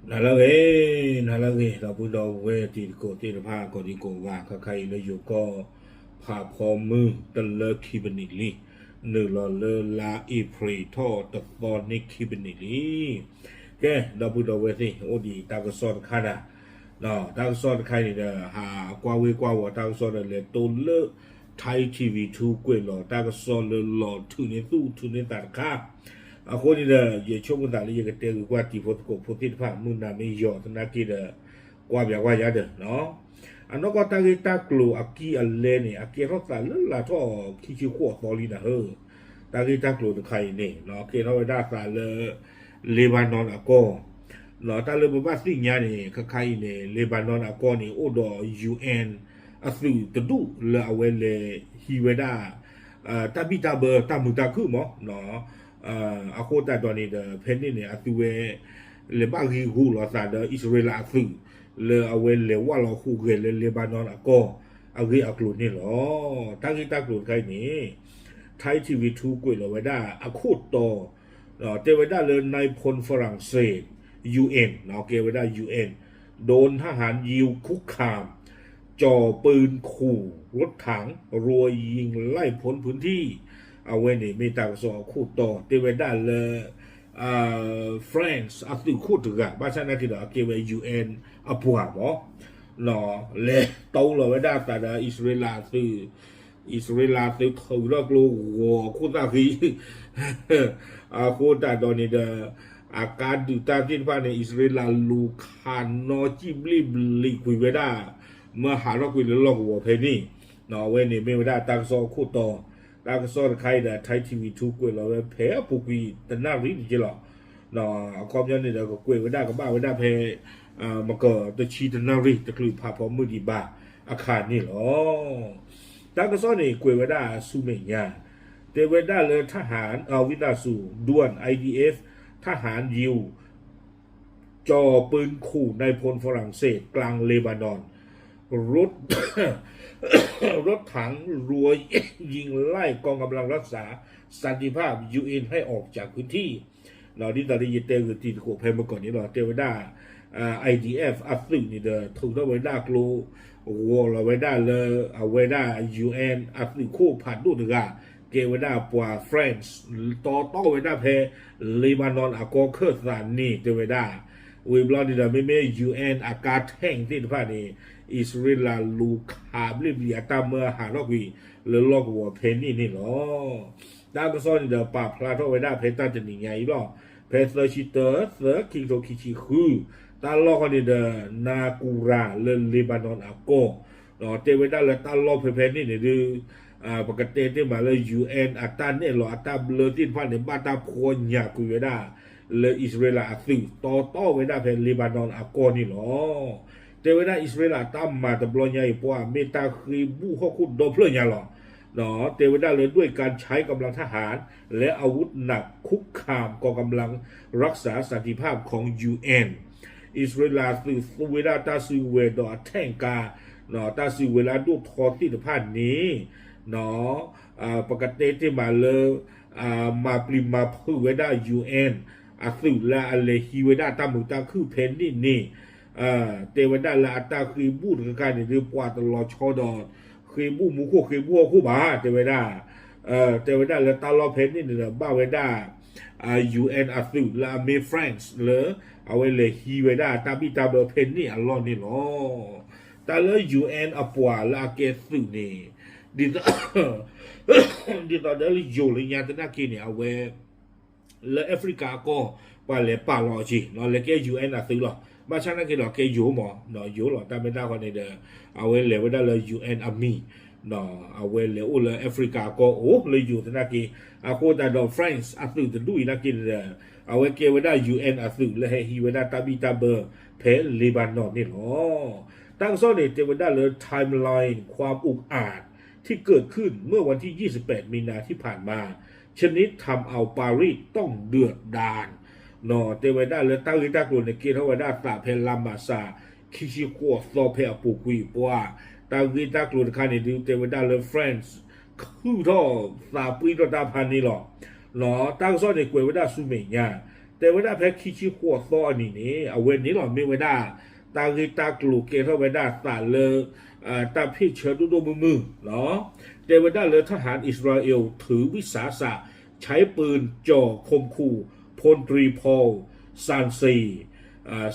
နၤလၢအဂ့ၤ, နၤလၢအဂ့ၤ ဒီပုၢ်ဒီဝဲၢ်တံၤသကိးသ့ၣ်တဖၣ် ကိးဒံကိးဂၤ ခါခါအံၤလၢယိၤကီၢ် ဖးဖီမုၢ်တလၢခံပနံးလံ, နုာ်လီၤလၢလါအ့ဖြ့ၣ်ထီၣ်တသီန့ၢ်ခံပနံးလံ. ကဲ ဒီပုၢ်ဒီဝဲၢ်သ့ၣ် အိၣ်ဒံးတၢ်ကစီၣ်တခါဒၣ်, တၢ်ကစီၣ်တခါအံၤန့ၣ်ဒီး ဟးကွၢ်ဝ့ၢ်ကွၢ်ဝီၤတၢ်ကစီၣ်ဒီး လဲၤတိလၢ Thai TV two ကွဲးလီၤတၢ်ကစီၣ်လၢလီၤထုးန့ၢ်သူၣ်ထုးန့ၢ်သးတခါ, အဃိန့ၣ်ဒီး ယဆိကမိၣ်သးလၢယကတဲဂ့ၤကွၢ်တံၤဖိသကိးဖိသ့ၣ်တဖၣ် မုၢ်နၤမ့ၢ်ယီၤသနာ်က့ဒီး ကွၢ်ဘၣ်ကွၢ်ယါဒီး အနီၢ်ကီၢ်တၢ်ဂ့ၢ်တၢ်ကျိၤအကံၢ်အလဲန့ၣ် အကဲထီၣ်သးလၢလါထီၣ်ခံဆံဃိးသီလံနၤဧၢ, တၢ်ဂ့ၢ်တၢ်ကျိၤတခါအံၤန့ၣ် ကဲထီၣ်ဝဲဒၣ်သးလၢ Lebanon အကီၢ်, တၢ်လၢပဘၣ်သ့ၣ်ညါန့ၣ် ခါခါအံၤန့ၣ် Lebanon အကီၢ်န့ၣ် အိၣ်ဒီး ယူၣ်အဲၣ် အသုးတဒူၣ်လၢအဝဲလဲၤဟံးဝဲဒၣ် တၢ်ဘံၣ်တၢ်ဘၢတၢ်မုာ်တၢ်ခုၣ်မး, အဃိသတးဒီးန့ၣ်ဒီး ဖဲန့ၣ်န့ၣ် အသုဝဲ လဲၤဘၣ်ဂံာ်ဂူာ်လိာ်သးဒီးအံၣ်စရ့လးအသုး လၢအဝဲလဲၤဝၢ်လီၤဟူးဂဲၤလၢ Lebanon အကီၢ်အဂ့ၢ်အကျိၤန့ၣ်လီၤ. တၢ်ဂ့ၢ်တၢ်ကျိၤတခါအံၤန့ၣ် Thai TV two ကွဲးလီၤဝဲဒၣ်အခိၣ်တီ တဲဝဲဒၣ်လၢ นายพลฝรั่งเศส ယူၣ်အဲၣ် ကဲဝဲဒၣ် ယူၣ်အဲၣ် โดนทหารยิวคุกคาม จ่อปืนขู่รถถัง รัวยิงไล่พ้นพื้นที่ အဝဲန့ၣ်မ့ၢ်တၢ်ကစီၣ်အခိၣ်တီ တဲဝဲဒၣ်လၢ France အသုးခိၣ်တဂၤ ဘၣ်ဆၣ်သနာ်က့ဒီး အကဲဝဲ ယူၣ်အဲၣ် အပှၤမး လဲၤတိလီၤဝဲဒၣ်အသးဒီးအံၣ်စရ့လးအသုး, အံၣ်စရ့လးအသုးထုးထီၣ်ကျိဂီၤအခိၣ်သၣ်ဃံ အဃိသတးဒီးန့ၣ်ဒီး အကါဒုးတၢ်သ့ၣ်တဖၣ်န့ၣ် အံၣ်စရ့လးလူၤခးနီၣ်စံၣ်ဘျ့ၣ်ဘျံးကွံာ်ဝဲဒၣ် မၢဟးထီၣ်ကွံာ်လၢလီၢ်ကဝီၤဖဲန့ၣ်, အဝဲန့ၣ်မ့ၢ်ဝဲဒၣ်တၢ်ကစီၣ်အခိၣ်တီ, တၢ်ကစီၣ်တခါအံၤဒီး Thai TV two ကွဲးလီၤဝဲဖဲအပူၤကွံာ်တနၣ်ရံၣ်တက့ၢ်လီၤ. အခီပညီန့ၣ်ဒီး ကကွဲးဝဲဒၣ်ကဘၣ်ဝဲဒၣ်ဖဲ မကတဆံတနၣ်ရံၣ် တချုးဖးဖီမုၢ်ဒံးဘၣ်အခါန့ၣ်လီၤ. တၢ်ကစီၣ်န့ၣ် ကွဲးဝဲဒၣ်ဆူမဲာ်ညါ, တဲဝဲဒၣ်လၢ ทหาร ဝံသးစူၤ ด่วน ไอดีเอฟ ทหารยิว จ่อปืนขู่นายพลฝรั่งเศสกลางเลบานอน รถ รถถังรัวยิงไล่กองกำลังรักษาสันติภาพ ยูเอ็น ให้ออกจากพื้นที่ ဒ်သိးလၢယတဲဂ့ၤတံၤသကိးဖဲမုၢ်ကီၢ်န့ၣ်လီၤ တဲဝဲဒၣ် IDF အသုးန့ၣ်ဒီး ထုးထီၣ်ဝဲဒၣ်ကျိ ဂီၤလီၤဝဲဒၣ်လၢ အဝဲဒၣ် ယူၣ်အဲၣ် အသုးခိၣ်ဖးဒိၣ်တဂၤ ကဲဝဲဒၣ်ပှၤ France တီတီဝဲဒၣ်ဖဲ Lebanon အကီၢ်ခၢၣ်သးန့ၣ် တဲဝဲဒၣ် ဝံၤဘျီန့ၣ်ဒီး မ့မ့ၢ် ယူၣ်အဲၣ် အကါ tank သ့ၣ်တဖၣ်န့ၣ် အံၣ်စရ့လးလူၤခးဘျ့ၣ်ဘျံးအတၢ်မၢဟးထီၣ်ကွံာ်လၢလီၢ်ကဝီၤဖဲန့ၣ်န့ၣ်လီၤ. တၢ်ကစီၣ်န့ၣ်ဒီး ပာ်ဖျါထီၣ်ဝဲဒၣ်ဖဲတၢ်တနံၤညါအံၤလီၤ. ဖဲသၢဆံတၢ သၢ ခံကထိခံဆံဃု တၢ်လီၢ်ဃီန့ၣ်ဒီး နၤကူရၤ လၢ Lebanon အကီၢ် တဲဝဲဒၣ်လၢတၢ်လီၢ်ဖဲဖဲန့ၣ်န့ၣ်ဒုး ပကတဲတ့ၢ်မးလၢ ယူၣ်အဲၣ် အတၢ်နဲၣ်လီၤအတၢ်ဘျၢသ့ၣ်တဖၣ်န့ၣ် ဘၣ်တၢ်ဖှီညၣ်ကွံာ်ဝဲဒၣ် လၢအံၣ်စရ့လးအသုး တီတီဝဲဒၣ်ဖဲ Lebanon အကီၢ်န့ၣ်လီၤ. တဲဝဲဒၣ်အံၣ်စရ့လးတၢ်မၤတဘျီညါအံၤပှၤ မ့ၢ်တၢ်ဃ့ဘူၣ်ဟီၣ်ခိၣ်ဒီဖျၢၣ်ညါလီၤ. တဲဝဲဒၣ်လၢ ด้วยการใช้กำลังทหาร และอาวุธหนักคุกคามกองกำลังรักษาสันติภาพของ ยูเอ็น အံၣ်စရ့လးသုးသူဝဲဒၣ်တၢ်စုကဝဲၤဒီးအ tank ကါ တၢ်စုကဝဲၤလၢအဒိၣ်ထီသ့ၣ်တဖၣ်န့ၣ် ပကတဲတ့ၢ်မးလၢ မၤပျံၤမၤဖုးဝဲဒၣ် ယူၣ်အဲၣ် အသုးလၢအလဲၤဟံးဝဲဒၣ်တၢ်မုာ်တၢ်ခုၣ်ဖဲန့ၣ်န့ၣ် တဲဝဲဒၣ်လၢအတၢ်ဃ့ဘူၣ်တခါခါန့ၣ်ဒုး ပှၤတလီၤဆီဒီး ဃ့ဘူၣ်မူခိၣ်ဃ့ဘူၣ်ဟီၣ်ခိၣ်ဘၣ် တဲဝဲဒၣ် တဲဝဲဒၣ်လၢတၢ်လီၢ်ဖဲန့ၣ်န့ၣ်ဒီး ဘၣ်ဝဲဒၣ် ယူၣ်အဲၣ် အသုးလၢအမ့ၢ် France လၢ အဝဲလဲၤဟံးဝဲဒၣ်တၢ်ဘံၣ်တၢ်ဘၢဖဲန့ၣ်အလီၢ်န့ၣ်လီၤ. တၢ်လၢ ယူၣ်အဲၣ် အပှၤလၢအကဲသုးန့ၣ် ဒ်သိး ဒ်သိးဒီးလၢယိၤလၢညါသနာ်က့န့ၣ် အဝဲ လၢ Africa အကီၢ် ပှၤလဲၤပာ်လီၤအီၤက့ၤ လဲၤကဲ ယူၣ်အဲၣ် အသုးလီၤ. ဘၣ်ဆၣ်သနာ်က့ဒီးကဲယိၤမး ယိၤလီၤ တၢ်မ့ၢ်တၢ်ဃီန့ၣ်ဒီး အဝဲလဲၤဝဲဒၣ်လၢ ယူၣ်အဲၣ် အမံၤ အဝဲလဲၤအိၣ်လၢ Africa အကီၢ်အိၣ်လၢယိၤသနာ်က့ အဃိသတးဒီး France အသုးတဒူၣ်အံၤသနာ်က့န့ၣ်ဒီး အဝဲကဲဝဲဒၣ် ယူၣ်အဲၣ် အသုးလၢဟဲဟံးဝဲဒၣ်တၢ်ဘံၣ်တၢ်ဘၢဖဲ Lebanon န့ၣ်လီၤ. တၢ်ကစီၣ်န့ၣ် တဲဝဲဒၣ်လၢ ทำลายความอุกอาจที่เกิดขึ้นเมื่อวันที่ยี่สิบแปดมีนาที่ผ่านมา ชนิดทำเอาปารีสต้องเดือดดาล တဲဝဲဒၣ်လၢတၢ်ဂ့ၢ်တၢ်ကျိၤန့ၣ် ကဲထီၣ်ဝဲဒၣ်သးဖဲလါမၢ်ၡး ခံဆံဃိးသီဖဲအပူၤကွံာ်ပှၤ တၢ်ဂ့ၢ်တၢ်ကျိၤတခါန့ၣ်ဒုး တဲဝဲဒၣ်လၢ France ခုၣ်ထီၣ်သးပှံၢ်ထီၣ်တၢ်ဖးန့ၣ်လီၤ. တၢ်ကစီၣ်န့ၣ်ကွဲးဝဲဒၣ်ဆူမဲာ်ညါ တဲဝဲဒၣ်ဖဲခံဆံဃိးသီအနံၤန့ၣ် အဝဲန့ၣ်လီၤ မ့ၢ်ဝဲဒၣ် တၢ်ဂ့ၢ်တၢ်ကျိၤကဲထီၣ်ဝဲဒၣ်သးလၢ တၢ်ဖ့ၣ်ဆၢဒိၣ်ဒိၣ်မုၢ်မုၢ်လီၤ. တဲဝဲဒၣ်လၢ ทหารอิสราเอลถือวิสาสะใช้ปืนจ่อข่มขู่พลตรีพอล ซานเซ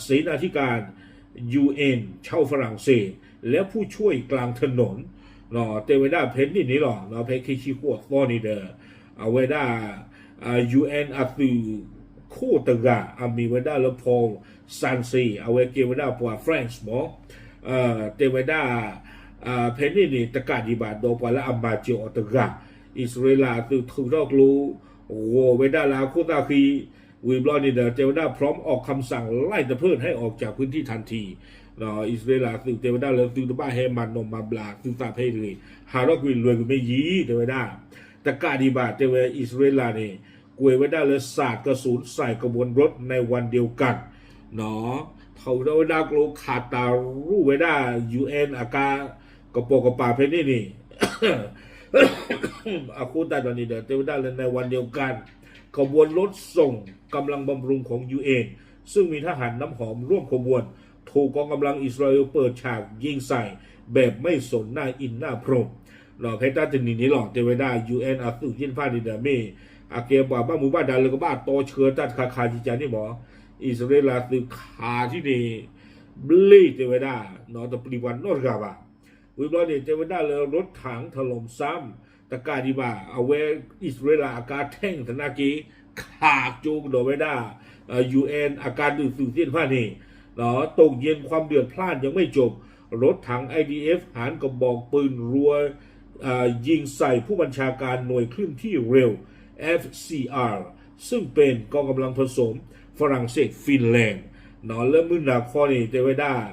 เสนาธิการ ยูเอ็น ชาวฝรั่งเศส และผู้ช่วยกลางถนน တဲဝဲဒၣ်ဖဲန့ၣ်န့ၣ်လီၤ. ဖဲခံဆံဃိးသီန့ၣ်ဒီး အဝဲဒၣ် UN အသုးခိၣ်တဂၤ အမံၤဝဲဒၣ်လၢ Paul Sanse အဝဲကဲဝဲဒၣ်ပှၤ France မး တဲဝဲဒၣ် ဖဲန့ၣ်န့ၣ် တကးဒံးဘၣ် ဒီးပှၤလၢအမၤစၢၤအီၤတဂၤ အံၣ်စရ့လးအသုးထုးထီၣ်ကျိ ဂီၤဝဲဒၣ်လၢအခိၣ်သၣ်ဃံ ဝံၤဘျီန့ၣ်ဒီး တဲဝဲဒၣ် พร้อมออกคำสั่งไล่ตะเพิดให้ออกจากพื้นที่ทันที အံၣ်စရ့လးအသုးတဲဝဲဒၣ်လၢသုတဘၣ်ဟဲမၤနီၣ်မၤဘျးသုသးဖဲအံၤတဂ့ၤ ဟးထီၣ်ကွံာ်လွဲၢ်ကွံာ်မ့ၢ်ယံၤ တဲဝဲဒၣ် တကးဒံးဘၣ် တဲဝဲအံၣ်စရ့လးန့ၣ် ကွဲးဝဲဒၣ်လၢ สาดกระสุนใส่ขบวนรถในวันเดียวกัน ထုးထီၣ်ဝဲဒၣ်ကျိခးတၤရူၢ်ဝဲဒၣ် UN အကါ ကပိာ်ကပၤဖဲန့ၣ်န့ၣ် အဃိသတးဒီးန့ၣ်ဒီး တဲဝဲဒၣ်လၢ ในวันเดียวกัน ขบวนรถส่งกำลังบำรุงของ ยูเอ็น ซึ่งมีทหารน้ำหอมร่วมขบวน ถูกกองกำลังอิสราเอลเปิดฉากยิงใส่แบบไม่สนหน้าอินหน้าพรม ဖဲတၢ်တနံၤန့ၣ်လီၤ တဲဝဲဒၣ် UN အသုးသ့ၣ်တဖၣ်န့ၣ်ဒီး မ့ၢ်အကဲပှၤဘၣ်မူဘၣ်ဒါလၢ ကဘၣ်တီဆှၢတၢ်တခါခါကကန့ၣ်မး အံၣ်စရ့လးသုးခးထံၣ်န့ၣ် ဘျ့ၣ်တဲဝဲဒၣ် တပျံၤပှၤနီတဂၤဘၣ်. ဝံၤဘျီန့ၣ် တဲဝဲဒၣ်လၢ รถถังถล่มซ้ำ တကးဒံးဘၣ် အဝဲအံၣ်စရ့လးအကါ tank သနာ်က့ ခးကၠိကဒီးဝဲဒၣ် UN အကါဒုးသုးသ့ၣ်တဖၣ်န့ၣ် ตกเย็นความเดือดพล่านยังไม่จบ รถถัง ไอดีเอฟ หันกระบอกปืนรัว ยิงใส่ผู้บัญชาการหน่วยเคลื่อนที่เร็ว เอฟซีอาร์ ซึ่งเป็นกองกำลังผสมฝรั่งเศส ฟินแลนด์ လၢမုၢ်နၤခီန့ၣ် တဲဝဲဒၣ်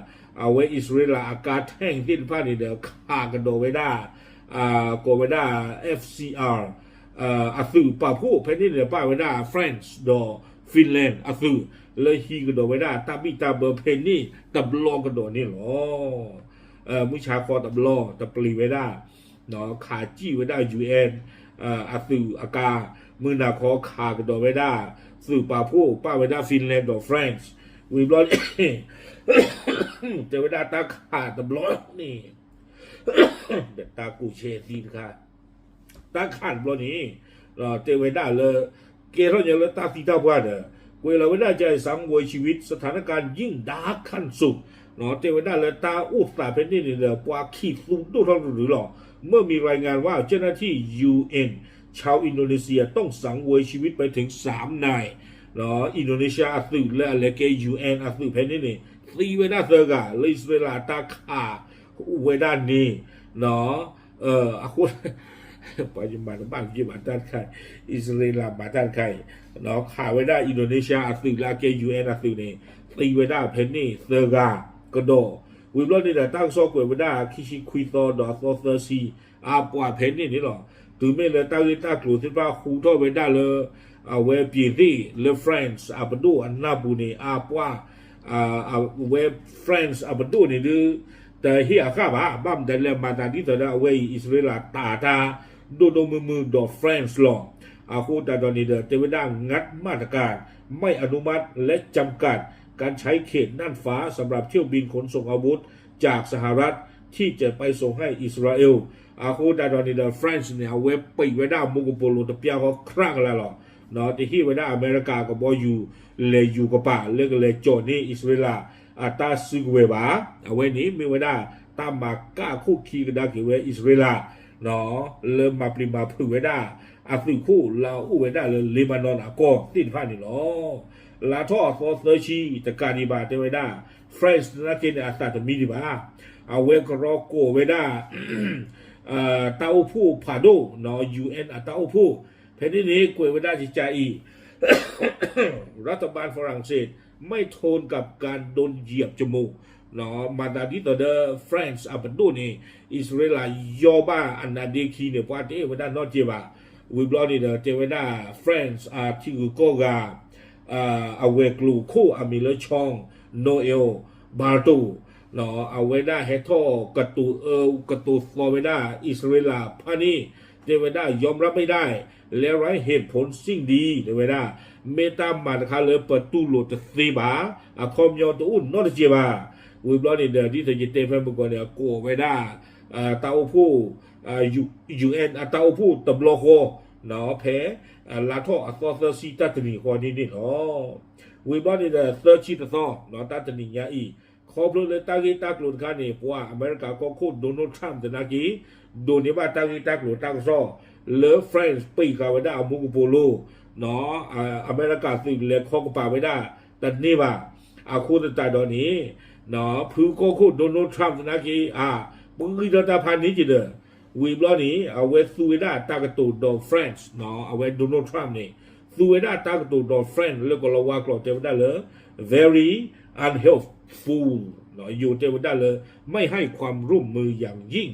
အဝဲအံၣ်စရ့လးအကါ tank သ့ၣ်တဖၣ်န့ၣ်ဒီး ခးကဒီးဝဲဒၣ် ကိးဝဲဒၣ် เอฟซีอาร์ အသုးပာ်ဖှိၣ်ဖဲန့ၣ်န့ၣ် ပာ်ဝဲဒၣ် France ဒီး Finland အသုး လၢဟံးကဒီးဝဲဒၣ်တၢ်ဘံၣ်တၢ်ဘၢဖဲန့ၣ် တဘျီကဒီးန့ၣ်လီၤ. မုၢ်ဆါခီတဘျီ တပျံၤဝဲဒၣ် ခးစံၣ်ဝဲဒၣ် UN အသုးအကါ မုၢ်နၤခီခးကဒီးဝဲဒၣ် သုးပာ်ဖှိၣ်ပာ်ဝဲဒၣ် Finland ဒီး France ဝံၤဘျီ တဲဝဲဒၣ်တၢ်ခးတဘျီန့ၣ် ဒီးတၢ်ကူၣ်ဆဲသံတခါ တၢ်ခးတဘျီန့ၣ် တဲဝဲဒၣ်လၢ ကဲထီၣ်ညါလၢတၢ်သံတၢ်ပှၢ်ဒီး ကွဲးလီၤဝဲဒၣ် จ่าย สังเวยชีวิต สถานการณ์ยิ่งดาร์กขั้นสุด တဲဝဲဒၣ်လၢတၢ်အိၣ်သးဖဲန့ၣ်န့ၣ်ဒီး ပှၤခံးသူဒိၣ်ထီၣ်တရုၤလီၤ. เมื่อมีรายงานว่าเจ้าหน้าที่ ยูเอ็น ชาวอินโดนีเซียต้องสังเวยชีวิตไปถึงสามนาย အံၣ်ဒိၣ်န့ၣ်ၡါအသုးလၢအလဲၤကဲ UN အသုးဖဲန့ၣ်န့ၣ် သံဝဲဒၣ်သၢဂၤ လၢအံၣ်စရ့လးတၢ်ခးဝဲဒၣ်န့ၣ် အဃိ ပှၤယမၤတဘၣ်က့ၤဘၣ်တၢ်တခါအံၤ အံၣ်စရ့လးမၤတၢ်တခါအံၤ ခးဝဲဒၣ်အံၣ်ဒိၣ်န့ၣ်ၡါအသုးလၢအကဲ UN အသုးန့ၣ် သံဝဲဒၣ်ဖဲန့ၣ်သၢဂၤကဒီး ဝံၤဘျီန့ၣ်ဒီး တၢ်ကစီၣ်ကွဲးဝဲဒၣ်ခံဆံခွံသီဒီးအသီသၢဆံ အပှၤဖဲန့ၣ်န့ၣ်လီၤ. တုၤမ့ၢ်လၢတၢ်ဂ့ၢ်တၢ်ကျိၤသ့ၣ်တဖၣ်ဟူထီၣ်ဝဲဒၣ်လၢ အဝဲပြင်သစ် လၢ France အပဒိၣ်အနၢ်ပူၤန့ၣ် အပှၤ အဝဲ France အပဒိၣ်န့ၣ်ဒုး တဟ့ၣ်အဃၣ်ဘၣ် ဘၣ်မတၤလဲၣ် မၤသးဒ်သိးဒီးအဝဲအံၤ အံၣ်စရ့လးတၢ်တၢ်ဒိၣ်ဒိၣ်မုၢ်မုၢ်ဒီး France လီၤ. အဃိသတးဒီးန့ၣ်ဒီး တဲဝဲဒၣ် งัดมาตรการไม่อนุมัติและจำกัดการใช้เขตน่านฟ้าสำหรับเที่ยวบินขนส่งอาวุธ จากสหรัฐที่จะไปส่งให้อิสราเอล အဃိသတးဒီးန့ၣ်ဒီး France န့ၣ် အဝဲပံးဝဲဒၣ်မိၢ်ကပိာ်လိၤတပျၢ်ဃီ ခြံကလါလီၤ. တဟ့ၣ်ဝဲဒၣ်အမဲရကၤကဘီယူၤ လဲၤယူၤကပၤ လၢကလဲၤကၠီၣ်န့ၢ်အံၣ်စရ့လး အတၢ်စုကဝဲၤဘၣ်. အဝဲန့ၣ်မ့ၢ်ဝဲဒၣ် တၢ်မၤကၣ်အခိၣ်ခံကဒါက့ၤဝဲအံၣ်စရ့လး လၢမၤပျံၤမၤဖုးဝဲဒၣ် အသုးခိၣ်လၢအအိၣ်ဝဲဒၣ်လၢ Lebanon အကီၢ်သ့ၣ်တဖၣ်န့ၣ်လီၤ. လါထီၣ်အသီသၢဆံ တကးဒံးဘၣ် တဲဝဲဒၣ် France နာ်က့န့ၣ် အသးတမံဒံးဘၣ်. အဝဲကရီကိးဝဲဒၣ် တၢ်အိၣ်ဖှိၣ်ဖးဒိၣ် UN အတၢ်အိၣ်ဖှိၣ် ဖဲန့ၣ်န့ၣ် ကွဲးဝဲဒၣ်ကကးအံၤ รัฐบาลฝรั่งเศสไม่ทนกับการโดนเหยียบจมูก မၤသးဒ်သိးဒီး France အပဒိၣ်န့ၣ် အံၣ်စရ့လးယီၢ်ဘၣ်အနါဒ့ခံန့ၣ် ပှၤတအဲၣ်ဝဲဒၣ်နီတကဲးဘၣ်. ဝံၤဘျီန့ၣ်ဒီး တဲဝဲဒၣ် France အထံဂုၤကီၢ်ဂၤ အဝဲၤကျိၤခိၣ်အမံၤလၢ Jean-Noël Barrot အဝဲဒၣ်ဟဲထီၣ်ကတိၤအၢ ကတိၤသီဝဲဒၣ် အံၣ်စရ့လးဖၣ်န့ၣ် တဲဝဲဒၣ် ยอมรับไม่ได้ และไร้เหตุผลสิ้นดี တဲဝဲဒၣ် မ့ၢ်တၢ်မၤတခါလၢပတူၢ်လိာ်တသ့ဘၣ်, အခီပညီတအိၣ်နီတစဲးဘၣ်. ဝံၤဘျီန့ၣ်ဒီး ဒ်သိးယတဲဖဲမုၢ်ကီၢ်န့ၣ် အကိးဝဲဒၣ် တၢ်အိၣ်ဖှိၣ် ယူၣ်အဲၣ် အတၢ်အိၣ်ဖှိၣ်တဘျီဃီ ဖဲ လါထီၣ်အသီသၢဆံတၢ်တနံၤဃီန့ၣ်န့ၣ်လီၤ. ဝံၤဘျီန့ၣ်ဒီး သၢဆံတသီ တၢ်တနံၤညါအံၤ ခီဖျိလၢတၢ်ဂ့ၢ်တၢ်ကျိၤတခါန့ၣ် ပှၤအမဲရကၤကီၢ်ခိၣ် Donald Trump သနာ်က့ ဒိးန့ၢ်ဘၣ်တၢ်ဂ့ၢ်တၢ်ကျိၤတၢ်ကစီၣ် လၢ France ပံးဃာ်ဝဲဒၣ်အမူကပိာ်လိၤ အမဲရကၤသုးလဲၤခီကပၤဝဲဒၣ်တန့ၢ်ဘၣ်. အဃိသတးဒီးန့ၣ် ဖုကီၢ်ခိၣ် Donald Trump သနာ်က့ အ ပဂံၢ်ထီၣ်တၢ်ဖးန့ၢ်က့ၤဒီး ဝံၤဘျီန့ၣ် အဝဲသူဝဲဒၣ်တၢ်ကတိၤဒီး France အဝဲ Donald Trump န့ၣ် သူဝဲဒၣ်တၢ်ကတိၤဒီး France လၢကီၢ်လီၤဝါကျိာ်တဲဝဲဒၣ်လၢ very unhelpful ယိၤတဲဝဲဒၣ်လၢ ไม่ให้ความร่วมมืออย่างยิ่ง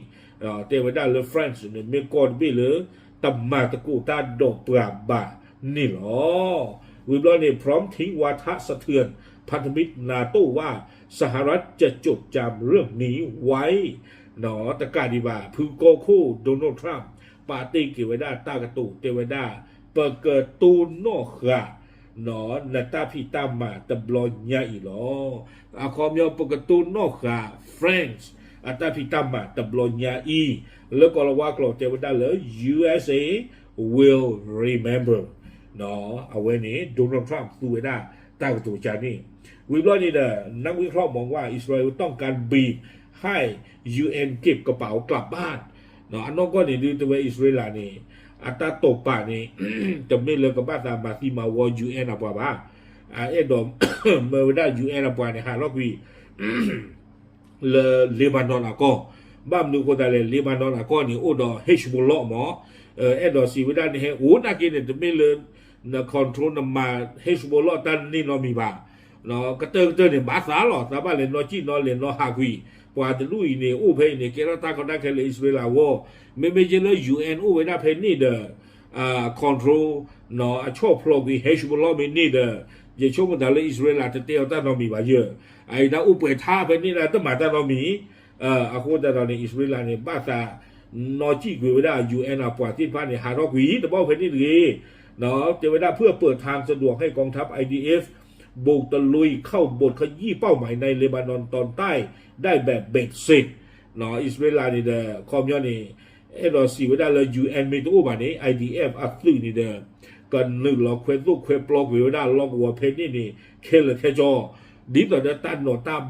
တဲဝဲဒၣ်လၢ France န့ၣ် မ့ၢ်ကီၢ်တဘ့ၣ်လၢ တမၤသကိးတၢ်ဒီးပှၤဘၣ်န့ၣ်လီၤ. ဝံၤဘျီန့ၣ် พร้อมทิ้งวาทะสะเทือนพันธมิตร NATO ว่า สหรัฐจะจดจำเรื่องนี้ไว้ တကးဒံးဘၣ် ဖုကီၢ်ခိၣ် Donald Trump ပာ်တ့ၢ်က့ၤဝဲဒၣ်တၢ်ကတိၤတဲဝဲဒၣ် ပကတိၢ်နီၣ်ဃာ် နတၢ်ဖံးတၢ်မၤတဘျီညါအံၤလီၤ. အခီပညီ ပကတိၢ်နီၣ်ဃာ် France အတၢ်ဖံးတၢ်မၤတဘျီညါအံၤ လၢကီၢ်လီၤဝါကျိာ်တဲဝဲဒၣ်လၢ USA will remember အဝဲန့ၣ် Donald Trump သူဝဲဒၣ်တၢ်ကတိၤကါန့ၣ် ဝံၤဘျီန့ၣ်ဒီး นักวิเคราะห์มองว่า อิสราเอลต้องการบีบให้ UN เก็บกระเป๋ากลับบ้าน အနီၢ်ကီၢ်န့ၣ်ဒုး တဲဝဲအံၣ်စရ့လးန့ၣ် အတၢ်တိာ်ပာ်န့ၣ် တမ့ၢ်လၢကဘၣ်သးမၤသံမၤဝီ UN အပှၤဘၣ်. အအဲၣ်ဒိးမၢဝဲဒၣ် UN အပှၤန့ၣ် ဟးထီၣ်ကွံာ် လၢ Lebanon အကီၢ်, ဘၣ်မနုၤအဃိသတးလဲၣ် Lebanon အကီၢ်န့ၣ် အိၣ်ဒီး Hezbollah မး, အဲၣ်ဒိးစံးဝဲဒၣ်န့ၣ် ဟဲအိၣ်နာ်က့န့ၣ် တမ့ၢ်လၢ န control နမၤ Hezbollah တၢ်န့ၢ်နီတမံၤဘၣ်. ကတၢၢ်ကတၢၢ်န့ၣ် ဘၣ်သးလီၤ, သးဘၣ်လဲၤနီၢ်ကံၣ်နီၢ် လဲၤနီၢ်ဟးကွံာ်, ပှၤတဒူၣ်အံၤန့ၣ် အိၣ်ဖဲအံၤန့ၣ် ကဲထီၣ်တၢ်ကီတၢ်ခဲလၢအံၣ်စရ့လးအဂီၢ်, မ့မ့ၢ်က့လၢ UN အိၣ်ဝဲဒၣ်ဖဲန့ၣ်ဒီး control အဆီၣ်ဖျိးကွံာ် Hezbollah မ့ၢ်န့ၢ်ဒီး ယဆိကမိၣ်သးလၢအံၣ်စရ့လးတတဲအီၤတၢ်နီတမံၤဘၣ်ယၢၢ်, အအံၤဒၣ်အိၣ်ပှဲၤထါဖဲန့ၣ်ဒၣ်တမၤတၢ်နီတမံၤ, အဃိသတးဒီးန့ၣ် အံၣ်စရ့လးန့ၣ် ဘၣ်သးနီၢ်ကံၣ်ကွံာ်ဝဲဒၣ် UN အပှၤသ့ၣ်တဖၣ်န့ၣ် ဟးထီၣ်ကွံာ် တဘၣ်ဖဲန့ၣ်တဂ့ၤ, တဲဝဲဒၣ် เพื่อเปิดทางสะดวกให้กองทัพ ไอดีเอฟ บุกตะลุยเข้าบดขยี้เป้าหมายในเลบานอนตอนใต้ ได้แบบเบ็ดเสร็จ အံၣ်စရ့လးန့ၣ်ဒီး ခီပညီန့ၣ် အဲၣ်ဒိးစံးဝဲဒၣ်လၢ UN မ့ၢ်တအိၣ်ဘၣ်န့ၣ် IDF အသုးန့ၣ်ဒီး ကနုာ်လီၤခွဲသိၣ်ခွဲပျီကွံာ်ဝဲဒၣ်လီၢ်ကဝီၤဖဲန့ၣ်န့ၣ် ခဲလၢာ်ခဲဆ့, ဒ်သိးဒီးတၢ်နီၣ်တၢ်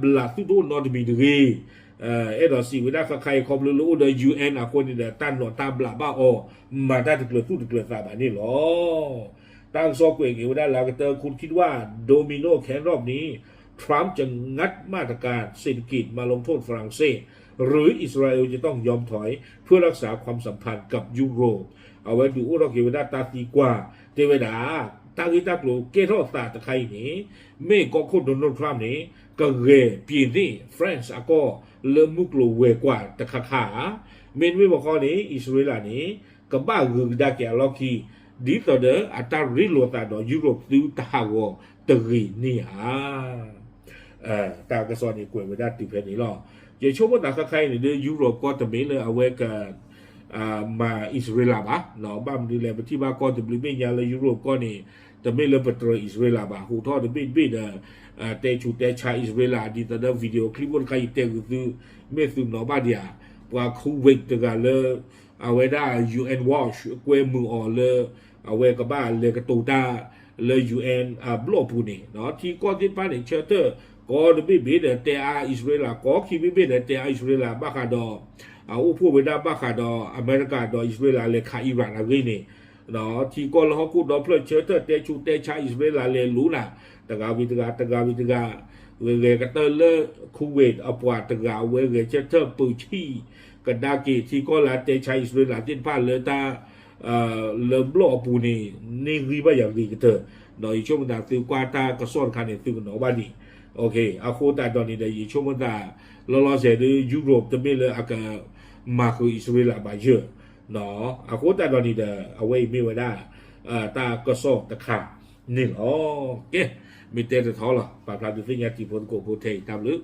ဘျးသုတအိၣ်နီတမံၤတဂ့ၤ. အဲၣ်ဒိးစံးဝဲဒၣ် ခဲခါအံၤ ခီဖျိလၢအိၣ်ဒီး UN အဃိန့ၣ်ဒီး တၢ်နီၣ်တၢ်ဘျးဘၣ်အီၤ မၤတၢ်တကျၢၤသူၣ်တကျၢၤသးဘၣ်န့ၣ်လီၤ. တၢ်ကစီၣ်ကွဲးက့ၤဝဲဒၣ်လၢအကတၢၢ် คุณคิดว่า โดมิโนแคนรอบนี้ ทรัมป์จะงัดมาตรการเศรษฐกิจ มาลงโทษฝรั่งเศส หรืออิสราเอลจะต้องยอมถอย เพื่อรักษาความสัมพันธ์กับยุโรป အဝဲဒုးအိၣ်ထီၣ်က့ၤဝဲဒၣ်တၢ်သံကွၢ် တဲဝဲဒၣ် တၢ်ဂ့ၢ်တၢ်ကျိၤကဲထီၣ်သးတခါအံၤန့ၣ် မ့ၢ်ကီၢ်ခိၣ် Donald Trump န့ၣ် ကဂဲၤ ပြင်သစ် France အကီၢ်လၢမုၢ်ကျိၤဝဲၤကွာ်တခါခါဧါ, မ့တမ့ၢ်ဘၣ်ဃီန့ၣ် အံၣ်စရ့လးန့ၣ် ကဘၣ်ဂုာ်ကဒါက့ၤအလီၢ်ခံ ဒ်သိးဒီးအတၢ်ရ့လိာ်သးဒီး ယူရိၣ်သုတဟးဂီၤတဂ့ၤန့ၣ်ဧါ. တၢ်ကစီၣ်န့ၣ်ကွဲးဝဲဒၣ်တုၤဖဲန့ၣ်လီၤ. ယဆိကမိၣ်သးခဲခါအံၤန့ၣ်ဒီး ယူရိၣ်ကီၢ်တမ့ၢ်လၢအဝဲက မၤအံၣ်စရ့လးဘၣ်, ဘၣ်မနုၤလဲၣ် ပထံၣ်ဘၣ်ကီၢ်တဘျုးဘ့ၣ်ညါလၢယူရိၣ်ကီၢ်န့ၣ် တမ့ၢ်လၢပတြၢၤအံၣ်စရ့လးဘၣ်, ဟူးထီၣ်တဘ့ၣ်တဘ့ၣ်ဒီး တဲဆူးတဲဆါအံၣ်စရ့လး ဒ်သိးဒီး video clip အိၣ်တခါအံၤတဲဂုာ်သု မ့ၢ်သုနီၣ်ဘၣ်ဒံးဧါ, ပှၤ Kuwait တဂၤလၢ အဝဲဒၣ် UN Watch ကွဲမုာ်အီၤလၢ အဝဲကဘၣ်လဲၤကတိၤတၢ်လၢ UN အဘျီၣ်ပူၤန့ၣ် ထံကီၢ်သ့ၣ်တဖၣ်န့ၣ် ဆၢထၢၣ် ကီၢ်တဘ့ၣ်ဘ့ၣ်ဒီးတဲအါအံၣ်စရ့လး, ကီၢ်ခံဘ့ၣ်ဘ့ၣ်ဒီးတဲအါအံၣ်စရ့လး ဘၣ်ဃးဒီး အအိၣ်ဖှိၣ်ဝဲဒၣ်ဘၣ်ဃးဒီး အမဲရကၤဒီးအံၣ်စရ့လးလဲၤခး Iran အဂ့ၢ်န့ၣ် ထံကီၢ်လၢဟီၣ်ခိၣ်ဒီဖျၢၣ်ဆၢထၢၣ်တဲဆူးတဲဆါ အံၣ်စရ့လးလဲၤလူၤနၤ တဂၤဝံၤတဂၤ တဂၤဝံၤတဂၤ, ဂဲၤဂဲၤကတၢၢ်လၢ Kuwait အပှၤတဂၤ အဝဲဂဲၤဆၢထၢၣ်ပၢဆံၣ်ကဒါက့ၤ ထံကီၢ်လၢအတဲဆါအံၣ်စရ့လးသ့ၣ်တဖၣ်လၢတၢ် လၢဘျီၣ်အပူၤန့ၣ် န့ၢ်ဂံၢ်ဘၣ်ယၤဂ့ၤကတၢၢ်, ဒီးယဆိကမိၣ်သးသုကွၢ်တၢ်ကစီၣ်တခါန့ၣ် သုကနီၣ်ဘၣ်ဒံး, အဃိသတးဒီးန့ၣ်ဒီး ယဆိကမိၣ်သး လီၤလီၤဆဲးဒုး ယူရိၣ်တမ့ၢ်လၢအက မၤဃုာ်အံၣ်စရ့လးဘၣ်ယၢၢ်, အဃိသတးဒီးန့ၣ်ဒီး အဝဲအံၤမ့ၢ်ဝဲဒၣ် တၢ်ကစီၣ်တခါန့ၣ်လီၤ. ကဲ, မ့ၢ်တဲတထီလီၤ, ပာ်ဖျါဒုးသ့ၣ်ညါတံၤဖိသကိးဖိထဲအံၤ တၢ်ဘျုး